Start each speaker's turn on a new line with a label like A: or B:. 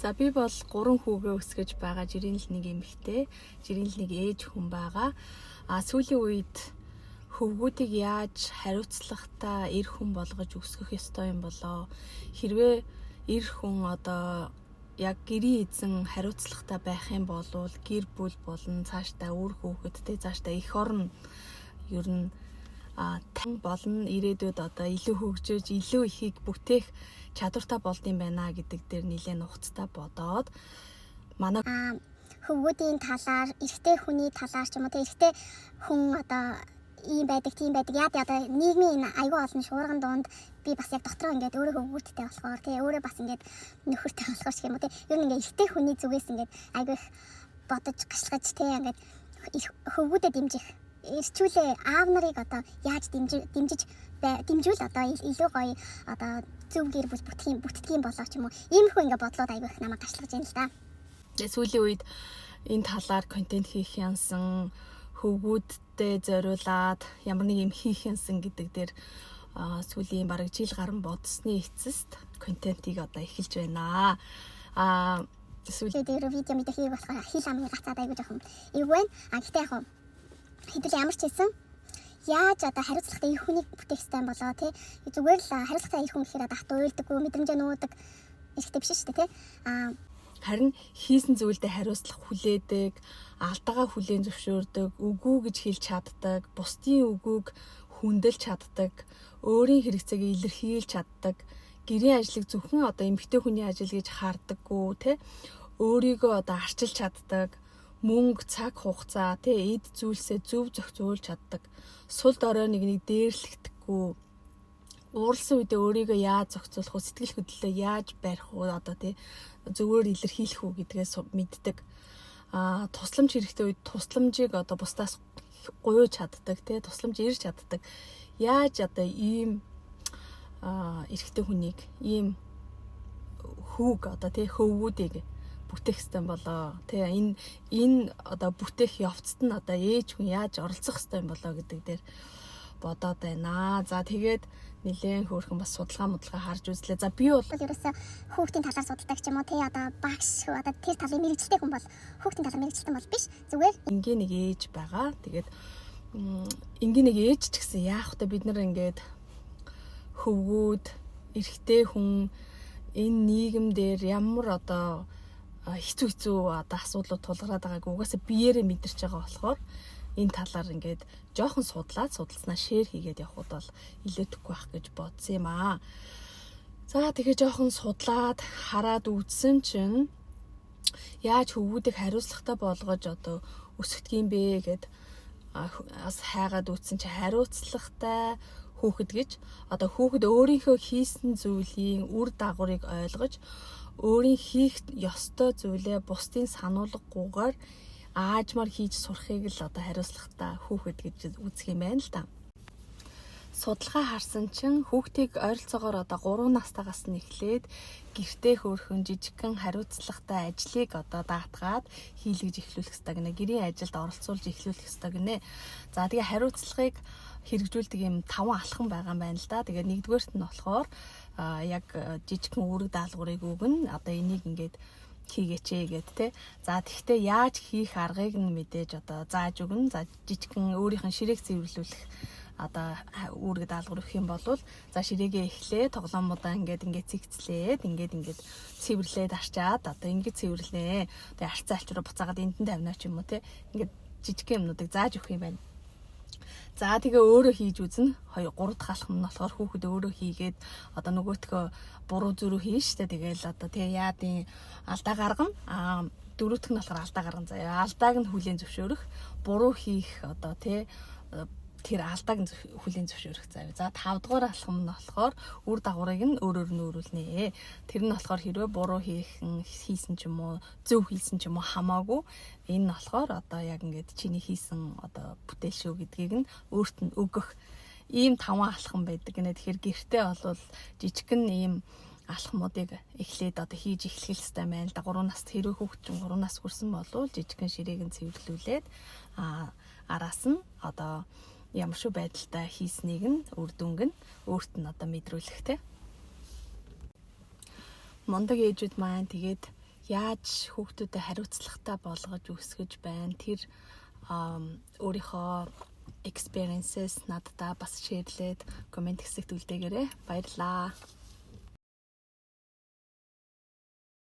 A: За, би бол 3 хүүгээ өсгөж байгаа жирийн л нэг эмэгтэй, жирийн л нэг ээж хүн байгаа. А сүүлийн үед хөвгүүдийг яаж хариуцлагатай эр хүн болгож өсгөх ёстой юм болоо? Хэрвээ эр хүн, одоо яг гэрийн эзэн хариуцлагатай байх юм бол гэр бүл болон цаашдаа үр хүүхэдтэй, цаашдаа эх орн ер нь тань болно, ирээдүйд одоо илүү хөгжиж, илүү ихийг бүтээх чадвартай болдог юм байна гэдэг дээр нэлээд нухацтай бодоод манай
B: хөвгүүдийн талаар, эрэгтэй хүний талаар ч юм уу, тэ, эрэгтэй хүн одоо ийм байдаг, тийм байдаг. Яа, одоо нийгмийн энэ айгүй олон шуурган дунд би бас яг дотроо ингээд өөрөө хөвгүүдтэй болохоор, тий, өөрөө бас ингээд нөхөртэй болохоор ч юм уу, тий, ер нь ингээд эрэгтэй хүний зүгээс ингээд айгүй их бодож гашлгаж, тий, ингээд хөвгүүдэд дэмжих, эрчүүлээ аав нарыг одоо яаж дэмжиж дэмжүүл одоо илүү гоё одоо зөв гэр бүл бүтдэг юм болоо ч юм уу, иймэрхүү ингээ бодлоод айгүй их намайг гашлгаж байна л да.
A: Тэгээ сүүлийн үед энэ талаар контент хийх янсан, хөвгүүдтэй зориулаад ямар нэг юм хийх янсан гэдэг дээр сүүлийн бараг жил гарan бодсны эцэст контентийг одоо эхэлж байна.
B: Сүүл дээр видео мэдээ хийх болохоор хэл амын гацаад айгүй жоохон эвгүй байна. А гэхдээ яг хэдүүл ямар ч хэлсэн яаж одоо хариуцлагатай эр хүнийг бүтээх хэрэгтэй болоо, тий, зүгээр л хариуцлагатай эр хүн гэхээр одоо хат уйлдаггүй, мэдрэмжээ нуудаг эрэгтэй биш шүү дээ, тий.
A: Харин хийсэн зүйлдээ хариуцлага хүлээдэг, алдаагаа хүлээн зөвшөөрдөг, үгүй гэж хэлж чаддаг, бусдын үгүйг хүндэлж чаддаг, өөрийн хэрэгцээг илэрхийлж чаддаг, гэрийн ажлыг зөвхөн одоо эмэгтэй хүний ажил гэж хардаггүй, тэ, өөрийгөө одоо арчилж чаддаг, мөнгө, цаг хугацаа, тэ, эд зүйлсээ зөв зохицуулж чаддаг, сул дорой нэг нэг дээрлэхдэггүй, ууралсан үедээ өөрийгөө яаж зохицуулах вэ, сэтгэл хөдлөлөө яаж барих вэ, одоо тий, зөвөр илэрхийлэх үү гэдгээ мэддэг. Тусламж хэрэгтэй үед тусламжийг одоо бусдаас гуйж чаддаг, тий, тусламж ирж чаддаг. Яаж одоо ийм эрэгтэй хүнийг, ийм хүүг одоо, тий, хөвгүүдийг бүтээх ёстой болоо. Тэ, энэ одоо бүтээх явцад нь одоо ээж хүн яаж оролцох ёстой юм болоо гэдэг дээр бодоод байна. За, тэгээд нэлээд хөөрхөн бас судалгаа мудлага харж үзлээ. За, би бол
B: ерөөсө хүүхдийн талаар судалдаг ч юм уу, тий, одоо багш, одоо тэр талын мэргэжилтэй хүн бол, хүүхдийн талаар мэргэжилтэн бол биш. Зүгээр
A: энгийн нэг ээж байгаа. Тэгээд энгийн нэг ээж ч гэсэн яах вэ, бид нар ингээд хөвгүүд, эрэгтэй хүн энэ нийгэм дээр ямар одоо хэцүү хэцүү одоо асуудлууд тулгараад байгааг угаасаа биеэрээ мэдэрч байгаа болохоор энэ талаар ингээд жоохон судлаад, судалснаа share хийгээд явхад бол илүүтэхгүй байх гэж бодсон юм аа. За, тэгээ жоохон судлаад хараад үзсэн чинь яаж хөвгүүдийг хариуцлагатай болгож одоо өсгдөг юм бэ гэд бас хайгаад үзсэн чи хариуцлагатай хүүхэд гэж одоо хүүхэд өөрийнхөө хийсэн зүйлийн үр дагаврыг ойлгож, өөрийн хийх ёстой зүйлээ бусдын сануулгагүйгээр аажмаар хийж сурахыг л одоо хариуцлагатай хүүхэд гэж үзэх юм байна л да. Судалгаа харсан чинь хүүхдийг ойролцоогоор одоо 3 настайгаас нь эхлээд гэртээ хөөрхөн жижигхэн хариуцлагатай ажлыг одоо даатгаад хийлгэж эхлүүлэх ёстой гинэ. Гэрийн ажилд оролцуулж эхлүүлэх ёстой гинэ. За, тэгээ хариуцлагыг хэрэгжүүлдэг юм 5 алхам байгаа юм байна л да. Тэгээ нэгдүгээрт нь болохоор яг жижигхэн үүрэг даалгаврыг өгнө. Одоо энийг ингээд хийгээч гээд, те. За, тэгтээ яаж хийх аргыг нь мэдээж одоо зааж өгнө. За, жижигхэн өөрийнх нь ширээг цэвэрлүүлэх одоо үүрэг даалгавар өгөх юм бол за, ширээгээ эхлээ тоглоомудаа ингээд ингээд цэгцлээд, ингээд ингээд цэвэрлээд арчаад, одоо ингээд цэвэрлээ. Тэгээ арцаа альчруу буцаагаад энд нь тавина ч юм уу, те. Ингээд жижигхэн юмнуудыг зааж өгөх юм байна. За, тэгээ өөрөө хийж үзнэ. 2 3 дахь алхам нь болохоор хүүхэд өөрөө хийгээд одоо нөгөөтгөө буруу зүрүү хийн штэ. Тэгээл одоо тэгээ яадын алдаа гаргана. Дөрөвдөх нь болохоор алдаа гаргана заяа. Алдааг нь хүлээн зөвшөөрөх, буруу хийх одоо, тий, тэр алдааг нь хүлээн зөвшөөрөх заяа. За, 5 дугаар алхам нь болохоор үр дагаврыг нь өөрөөр нь өөрүүлнэ. Тэр нь болохоор хэрвээ буруу хийсэн ч юм уу, зөв хийсэн ч юм уу хамаагүй, энэ нь болохоор одоо яг ингээд чиний хийсэн одоо бүтээл шүү гэдгийг нь өөрт нь өгөх ийм таван алхам байдаг гинэ. Тэгэхээр гэртээ болвол жижигхэн ийм алхмуудыг эхлээд одоо хийж эхлэх хэрэгтэй байна л да. 3 наст, хэрвээ хүүхэд чинь 3 нас хүрсэн болвол жижигхэн ширээг нь цэвэрлүүлээд, араас нь одоо ямар шүү байдалтай хийснийг нь үр дүнг нь өөрт нь одоо мэдрүүлэх, те. Мундаг ээжүүд маань тэгээд Яаж хүүхдүүдэд хариуцлагатай болгож өсгөж байна. Тэр өөрийнхөө experiences надтай бас share лээд comment хэсэгт үлдээгээрэй. Баярлалаа.